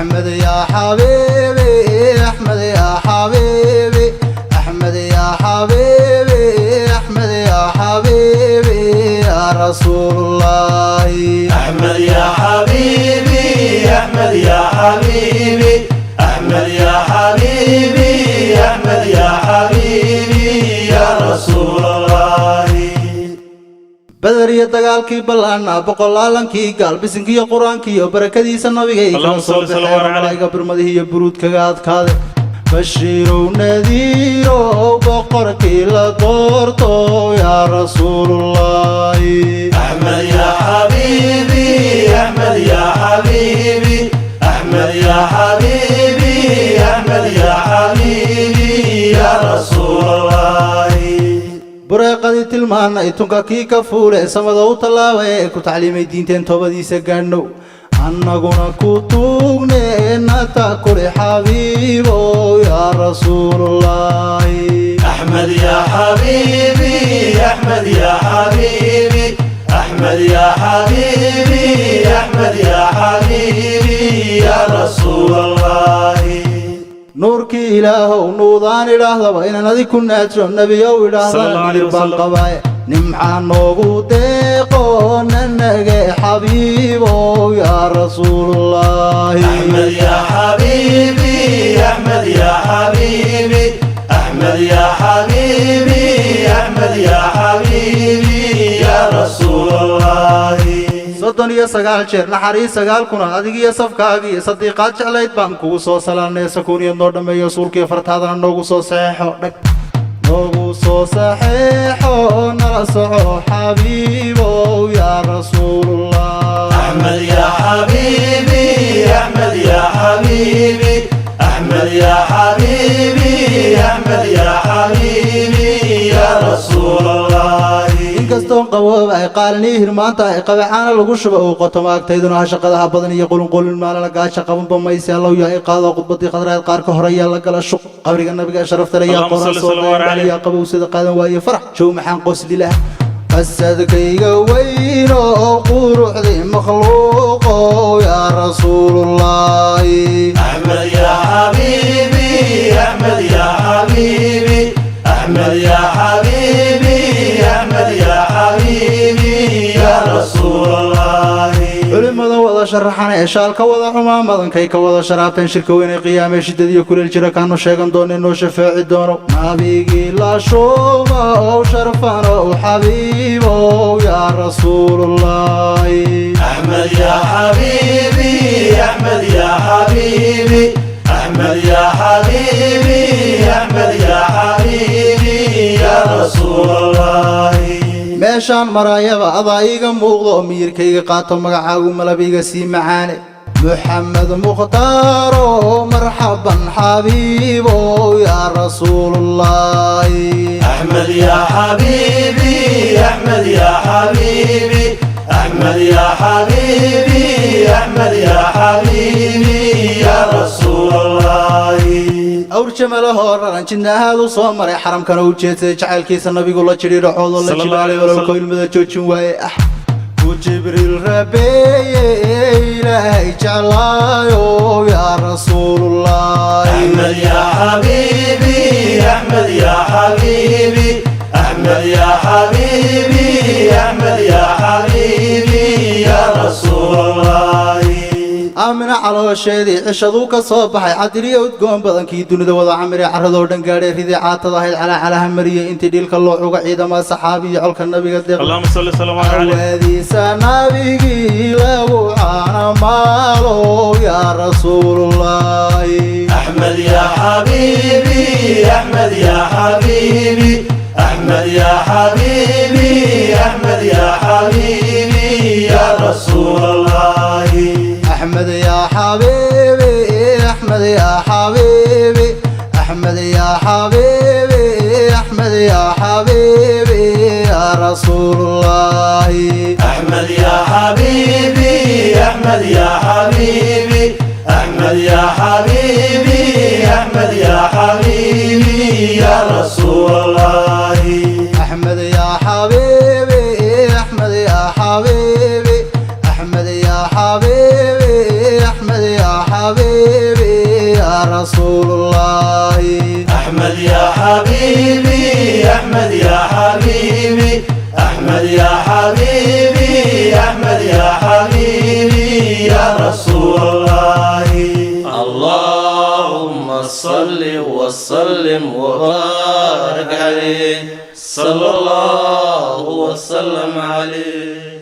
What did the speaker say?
Axmed yaa xabiibi, Axmed yaa xabiibi, Axmed yaa xabiibi, Axmed yaa xabiibi, yaa rasuulullaahi. أحمد يا حبيبي، أحمد يا حبيبي، أحمد يا حبيبي، أحمد يا حبيبي، يا رسول الله. Beder iyo dagaalkii ballaana, boqolaalankii gaal, bisinkiiyo qur-aankiiyo barakadiisa nabigay kala Allahumma soo salli baxeen, salli wa malaa'iga birmadihii iyo buruudkaga adkaade. Bashiirow, nadiirow, boqorkii la doorto, yaa rasuulullaahi. أحمد يا حبيبي، أحمد يا حبيبي، أحمد يا حبيبي، أحمد يا حبيبي، يا رسول الله. Bureeqadii tilmaanay, tunka kii ka fuule, samada u tallaabay ee ku tacliimay diinteen, toobadiisa gaadhnow, annaguna ku tuugne nata kuli xabiibow, yaa rasuulullaahi. أحمد يا حبيبي، أحمد يا حبيبي، أحمد يا حبيبي، أحمد يا حبيبي، يا رسول الله. Nuurkii Ilaahow, nuudaan idhaahdaba inaan adig ku naadso, nebiyow idhaahdana Sallallahu alayhi nidir baan wasallam. qabaaye. Nimca noogu deeqo nanage xabiibow, yaa rasuulullaahi. أحمد يا حبيبي، أحمد يا حبيبي، أحمد يا حبيبي، أحمد يا حبيبي، يا رسول الله. 39 jeer naxariis 9,000 adigiyo safkaagiiyo sadiiqaad jeclayd baan kugu soo salaanay. Sakuuniyad noo dhammeeyo, suulkiiyo fartaadana noogu soo saxeexo, dhag noogu soo saxeexo, nala soco xabiibow, yaa rasuulullah. أحمد يا حبيبي، أحمد يا حبيبي، أحمد يا حبيبي، أحمد يا حبيبي، يا رسول الله. Inkastoon qaboob ay qaalinii hirmaanta ay qabacaana lagu shuba uu qoto maagtayduna ha shaqadaha badan iyo qulunqulin maalana gaaja qabanba mayse. Allow yaa i qaado khudbadii khadraad qaarka horeyaa la gala shuq qabriga nabiga sharafta yaa Allahumma qoran salli soo salli wa barik. Yaa qabowsada qaadan waaye farax jow maxaan qosli lah. Qasadkayga weyno, quruxdii makhluuqo, yaa rasuulullaahi. أحمد يا حبيبي، أحمد يا حبيبي، أحمد يا حبيبي، أحمد يا حبيبي، يا رسول الله. Culimada wada sharaxan ee shaalka wada xumaa, madankay ka wada sharaabteen, shirka weyn ee qiyaamee, shiddadiyo kuleel jira kaanu sheegan doono, inoo shafeeci doono, nabigii la shuuba ow, sharfanow, xabiibow, yaa rasuulullaahi. أحمد يا حبيبي، أحمد يا حبيبي، أحمد يا حبيبي، أحمد يا حبيبي، يا رسول الله. Meeshaan maraayaba adaa iiga muuqdo oo miyirkayga qaato, magacaagu malabiga sii macaane. Muxamed Mukhtaaro, marxaban xabiibow, yaa rasuulullaahi. أحمد يا حبيبي، أحمد يا حبيبي، أحمد يا حبيبي، أحمد يا حبيبي، يا رسول الله. Awr jamalahoo raran jidna aad u soo maray, xaramkana u jeedsaday, jacaylkiisa nabigu la jidhiidhacoodoo la Sallallahu jibaalay alayhi ololko wasallam. Ilmada joojin waaye ah ku Jibriil rabeeye, Ilaahay jeclaayo, yaa rasuulullaahi. أحمد يا حبيبي، أحمد يا حبيبي، أحمد يا حبيبي، أحمد يا حبيبي، يا رسول الله. Aamina caloosheedii cishaduu ka soo baxay, cadiriyo udgoon badankii dunida wada camire, carradoo dhan gaadhay, ridii caatada ahayd calaacalaha mariyey, intii dhiilka loo cuga ciidamada saxaabiyo colka nabiga deeq. اللهم صل وسلم عليه. Cawaadiisa nabigii lagu caanamaalo, yaa rasuulullaahi. أحمد يا حبيبي، أحمد يا حبيبي، أحمد يا حبيبي، أحمد يا حبيبي، يا رسول الله. أحمد يا حبيبي، أحمد يا حبيبي، أحمد يا حبيبي، أحمد يا حبيبي، يا رسول الله. أحمد يا حبيبي، أحمد يا حبيبي، أحمد يا حبيبي، أحمد يا حبيبي، يا رسول الله. أحمد يا حبيبي، أحمد يا حبيبي، أحمد يا حبيبي، أحمد يا حبيبي. Rasuulullaahi. أحمد يا حبيبي، أحمد يا حبيبي، أحمد يا حبيبي، أحمد يا حبيبي، يا رسول الله. اللهم صل وسلم وبارك عليه، صلى الله وسلم عليه.